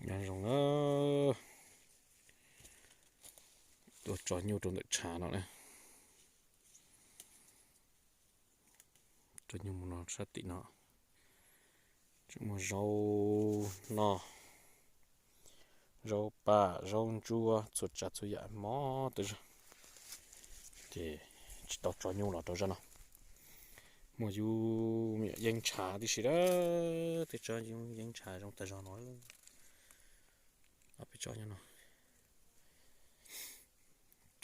Nyob zoo na, tuaj tso nyuj rau ntawm tshav no na. Tso nyuj mus no sab tim no. Tseem muaj zaub noj, zaub paj, zaub ntsuab, txhua tsav txhua yam mob tas zog. Ces tsis tau tso nyuj los rau zaj no. Muaj yub me nyuam yeeb ntshav tib si lawm, tej tsob yeeb ntshav zoo tas zog no. Ob peb tsob nyob no.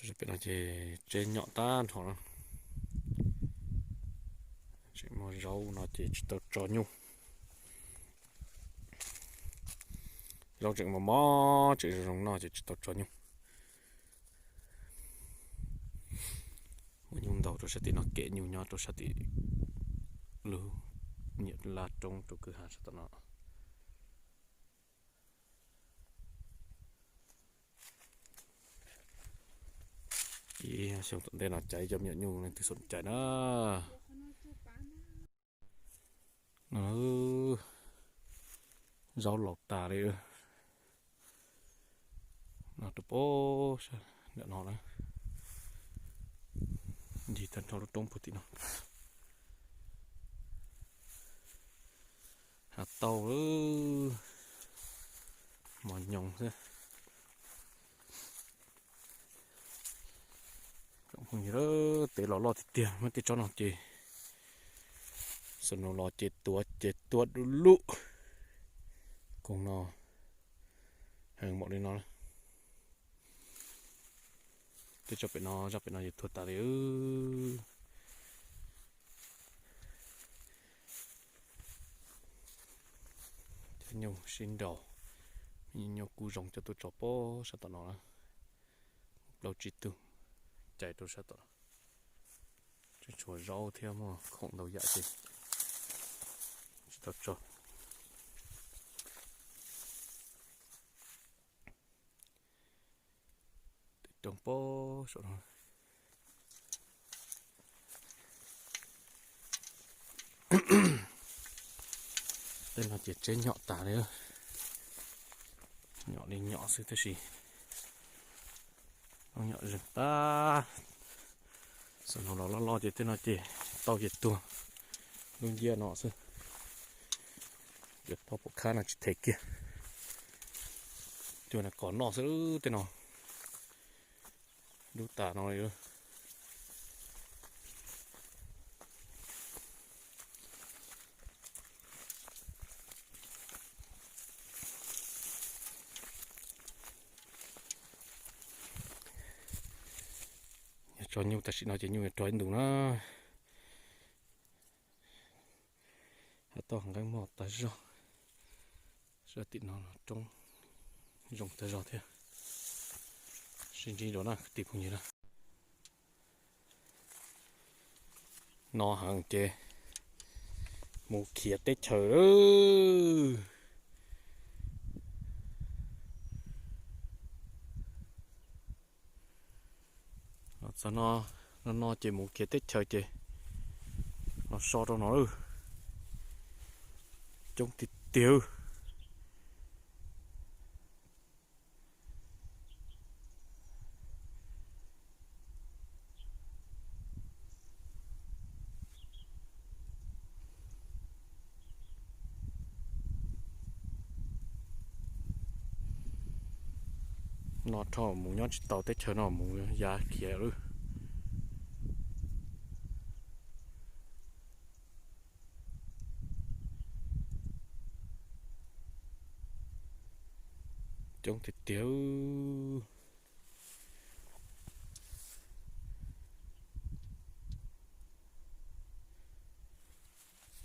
Rau pem no ces tseb nyom tag nrho na. Tseem muaj zaub no ces tsis tau tso nyuj. Zaub tseem mos mos tseem zoo zoo noj ces tsis tau tso nyuj. Muaj nyuj ntaus rau sab tim no, kem nyuj nyob rau sab tim lub nyuam laj roob rau kwj ha sab tom no. Ib xyoo tom ntej no caiv cov me nyuam nyuj leej twg xom cai na. No zaub laus tas li. No rau pob sab ntawm no na, ncig tag nrho lub roob puag tim no. Hav tauj, mos nyoos xwb. Tsoom phooj ywg, tev los loj tiag tiag, muab tej tsob no ces snow los ces tuav ces tuaj du lug. Koog no heev npaum li no. Tej tsob pem no, zaj pem no ces tuag tas li. Cov nyuj sib nraus, nyuj kub zoo coj tuaj tso pob sab tom no na. Plaub tsib tug cais rau sab tom no. Tseem tshuav zaub thiab muaj khoom ntau yam ces tsis tau tso. Tej roob pob saum no. Tej no ces tseb nyom tas li. Nyom li nyom xwb tab sis nyom zeeg tag. Snow los loj loj ces tej no ces tauj ces tuag lub nciab no xwb. Cov phoj pom khab no tsis them kiag, cuag nas kos noj xwb tej no. Dub tas no li. Yog tso nyuj tam sim no ces nyuj yuav rog ib ntus na. Hav tauj nqeeb mog tas zog. Sab tim no los roob zoo tas zog thiab. Sib ntsib dua na kwv tij phooj ywg na. No heev ces mus khiav teb chaws lawm. Los txog no, no no ces mus khiav teb chaws ces los so rau no lawm. Coob tiag tiag. No rho mus nyob tsis tau teb chaws no mus yav khiav lawm. Coob tiag tiag.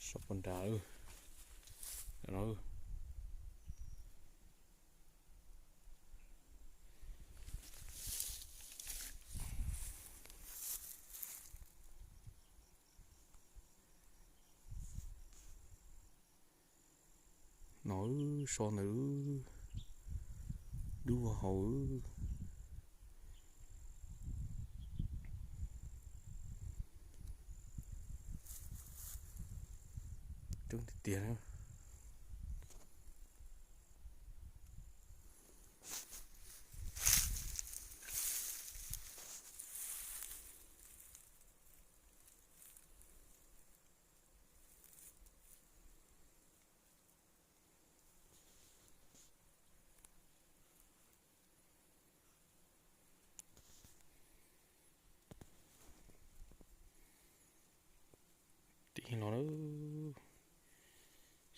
Sab puag nrad. No so ntawd dub hau. Coob tiag tiag.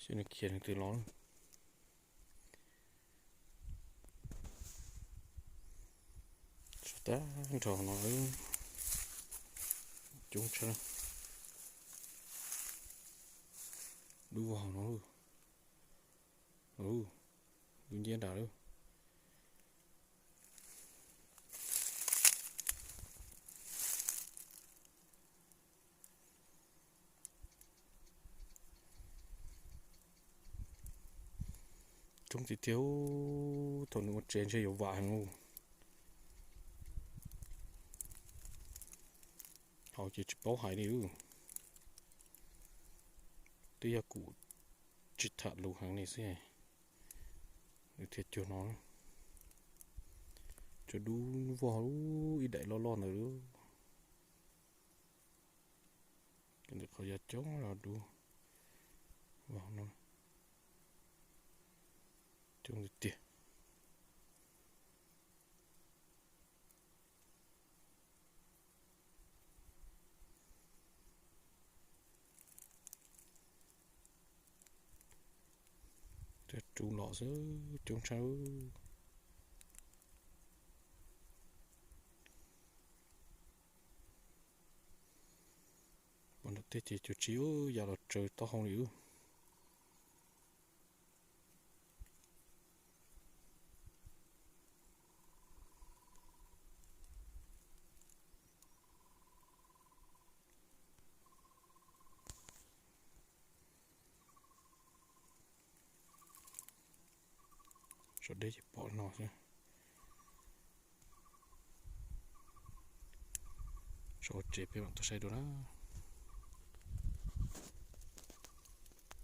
Nws khiav nws twb los. Tag nrho no, coob tshaj. Dub vog no, dub nciab nram lawm. Coob tiag tiag, thaum nws ua tsev ntshe yuav vam heev. Hauv ces tsis paub hais li. Twb yog kuv tsis tham lus heev li xwb, nws thiaj cuag no. Tsuas dub vog ib daim loj loj ntawd. Ntawm qhov yog coob los dub vog no, coob tiag tiag. Rub los xwb, coob tshaj. Pom nram tej ces cov tsis ya los tsaws taub hau li. Saum deb ces pom no xwb. Saum tsev peb mam tuaj saib dua na.